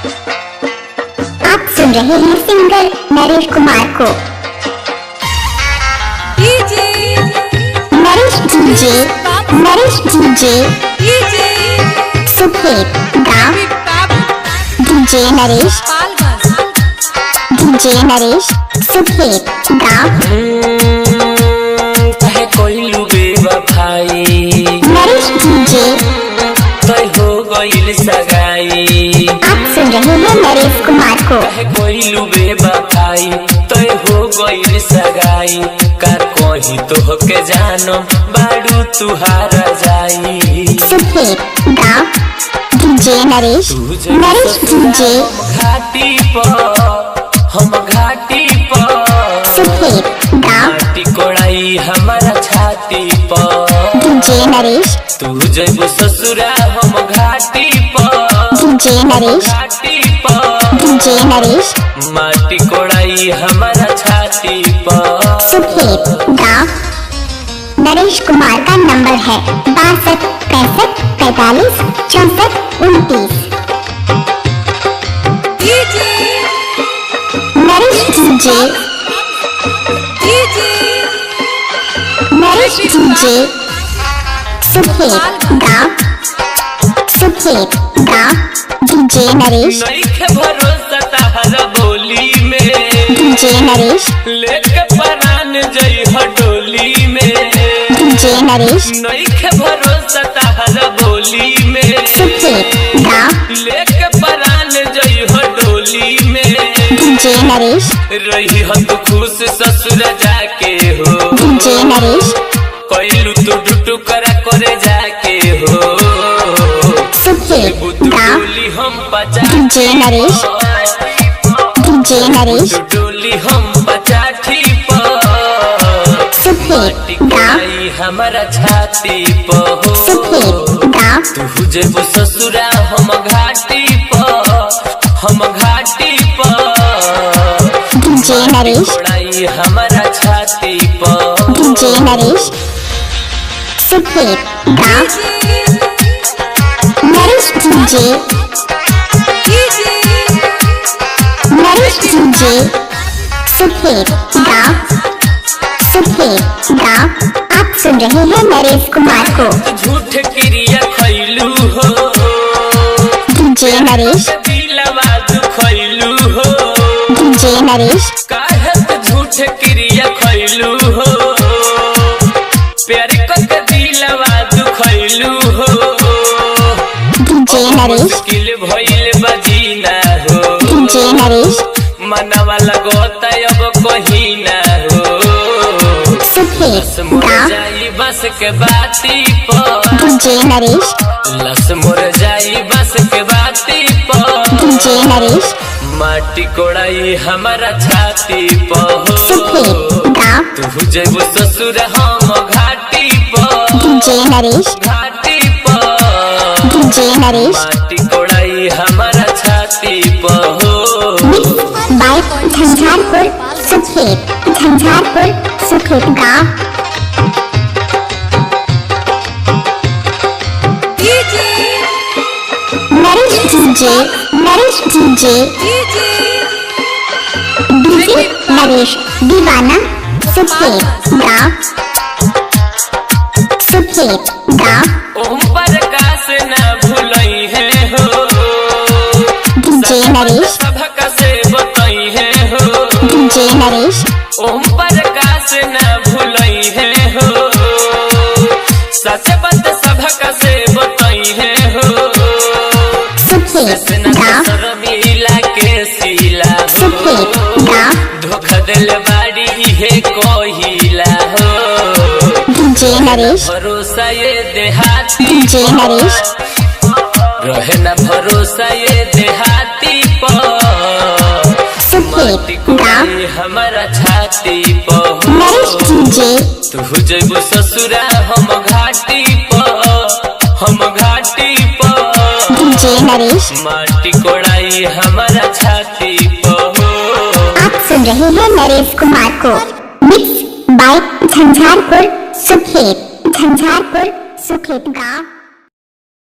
आप सुन रहे हैं सिंगर नरेश कुमार को। DJ Naresh DJ, Naresh DJ, DJ Sukhet गांव। DJ Naresh, DJ Naresh, Sukhet गांव। काहे कइलू बेवफाई, नरेश डीजे, तय हो गइल सगाई। आप सुन रहे हैं नरेश कुमार को। काहे कइलू बेवफाई, तय हो गइल सगाई। का कही तोहके जानो बाड़ू तुहारा जाई। सुखेत गांव। डीजे नरेश, नरेश डीजे, घाटी पर, हम घाटी पर, सुखेत गांव। माटी कोड़ाई हमारा छाती पर। डीजे नरेश, तू जइबू ससुरा हम घाटी पर, डीजे नरेश, घाटी पर, डीजे नरेश, माटी कोड़ाई हमारा छाती पर। सुखेत गांव। नरेश कुमार का नंबर है 62 65 45 64 29। DJ Naresh DJ, DJ Naresh DJ, Sukhet गांव, सुखेत गांव। डीजे नरेश, नइखे भरोसा तहरा बोली में, डीजे नरेश, लेके परान जइह डोली में। डीजे नरेश, नइखे भरोसा तहरा बोली में, सुखेत गांव। लेके परान जइह डोली में। डीजे नरेश, रही हो तू खुश ससुर जाके हो, डीजे नरेश, कैलू तू डुटू करा करे जाके हो। सुखेत गांव। डोली हम पचा, डीजे नरेश, डीजे नरेश, डोली हम पचाठी पर, सुखेत गांव, हमारा छाती पर। सुखेत गांव। तू जेबू ससुरा हम घाटी पर, हम घाटी पर, डीजे नरेश, कोड़ाई हमारा छाती पर। डीजे नरेश, सुखेत गांव। Naresh DJ, Naresh DJ, Sukhet गांव, सुखेत गांव। आप सुन रहे हैं नरेश कुमार को। झूठ क्रिया खैलू हो, डीजे नरेश, दिलवा दुखैलू हो। डीजे नरेश, काहे तू झूठ क्रिया खैलू हो, प्यार क दिलवा दुखैलू हो। डीजे नरेश, मुश्किल भइल बजीना हो, डीजे नरेश, मनवा लगोता अब कहीं ना हो। सुखेत मोर गांव। जाई बस के बाती पर, डीजे नरेश, लस मोर जाई बस के बाती पर, डीजे नरेश, माटी कोड़ाई हमारा छाती पर। सुखेत गांव। तू जइबू ससुर हम घाटी पर, डीजे नरेश, घाटी पर, डीजे नरेश, माटी कोड़ाई हमारा छाती पर। मिक्स बाय झंझारपुर सुखेत, झंझारपुर सुखेत गांव। DJ Naresh DJ, Naresh DJ, DJ DJ Naresh दीवाना, सुखेत गांव, सुखेत गांव। ओम प्रकाश ना भूलई है हो, डीजे नरेश, सबक से बतई है हो। डीजे नरेश, ओम प्रकाश ना भूलई है हो, सच बात सबक से बतई है हो। सुखेत गांव, शर्मिला के सिला हो, सुखेत गांव। धोखा दिल बाड़ी है कोहिला हो। डीजे नरेश, भरोसा ये देहाती, डीजे नरेश, रहे ना भरोसा ये देहाती पर, सुखेत गांव। हमारा छाती पर। नरेश डीजे, तू जइबू ससुरा हम घाटी पर, हम घाटी पर, डीजे नरेश, माटी कोड़ाई हमारा छाती पर। आप सुन रहे हैं नरेश कुमार को। मिक्स बाय झंझारपुर सुखेत, झंझारपुर सुखेत गांव।